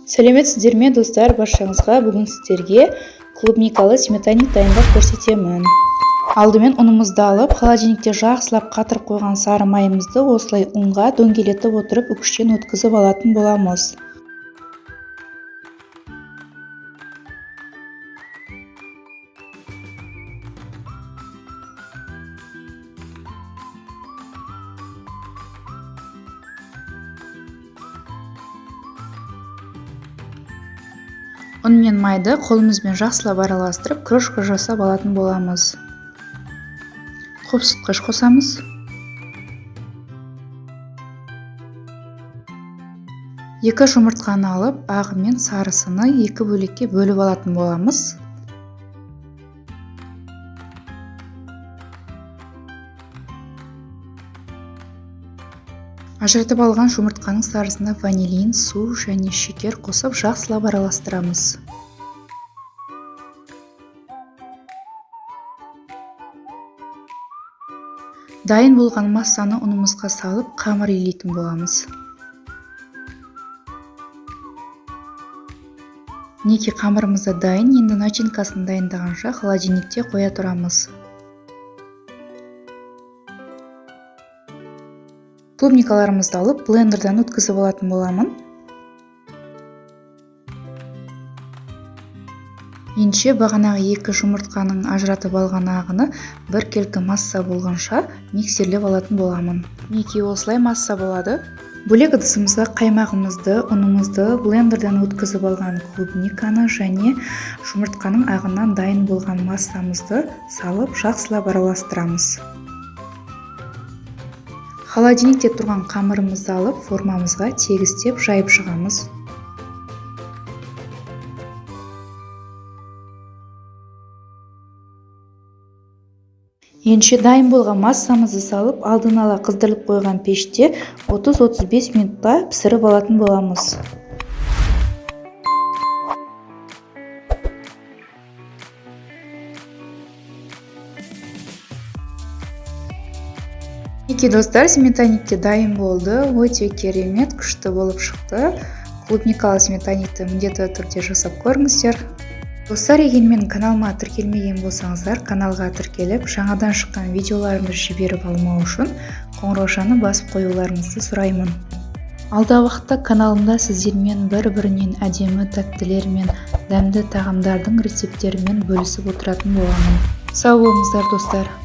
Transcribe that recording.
Сәлеметсіздер ме, достар, баршаңызға! Бүгін сіздерге клубникалы сметанник дайындап көрсетемін. Алдымен ұнымызды алып, холодильникте жақсылап қатырып қойған сары майымызды осылай ұнға дөңгелетіп отырып үкіштен өткізіп алатын боламыз. Ұн мен майды қолымызбен жақсылап араластырып, крошка жасап алатын боламыз. Қопсытқыш қосамыз. 2 жұмыртқаны алып, ағы мен сарысыны 2 бөлекке бөліп алатын боламыз. Ажыратып алған жұмыртқаның сарысына ванилин, су және шекер қосып жақсылап араластырамыз. Дайын болған массаны ұнымызға салып, қамыр илейтін боламыз. Мінекей, қамырымыз да дайын. Енді начинкасын дайындағанша холодильникте қоя тұрамыз. Клубникаларымызды алып, блендерден өткізіп алатын боламын. Ендеше бағанағы 2 жұмыртқаның ажыратып алған ағыны біркелкі масса болғанша миксерлеп алатын боламын. Мінекей, осылай масса болады. Бөлек ыдысымызға қаймағымызды, ұнымызды, блендерден өткізіп алған клубниканы және жұмыртқаның ағынан дайын болған массамызды салып жақсылап араластырамыз. Холодильникте тұрған қамырымызды алып, формамызға тегістеп жайып шығамыз. Ендеше дайын болған массамызды салып, алдын ала қыздырылып қойған пеште 30-35 минутта пісіріп алатын боламыз. Мінекей, достар, сметанник те дайын болды. Өте керемет, күшті болып шықты. Клубникалы сметанникті міндетті түрде жасап көріңіздер. Достар, егер менің каналыма тіркелмеген болсаңыздар, каналға тіркеліп, жаңадан шыққан видеоларымды жіберіп алмау үшін қоңыраушаны басып қоюларыңызды сұраймын. Алдағы уақытта каналымда сіздермен бір-бірінен әдемі тәттілер мен дәмді тағамдардың рецепттерімен бөлісіп отыратын боламын. Сау болыңыздар, достар.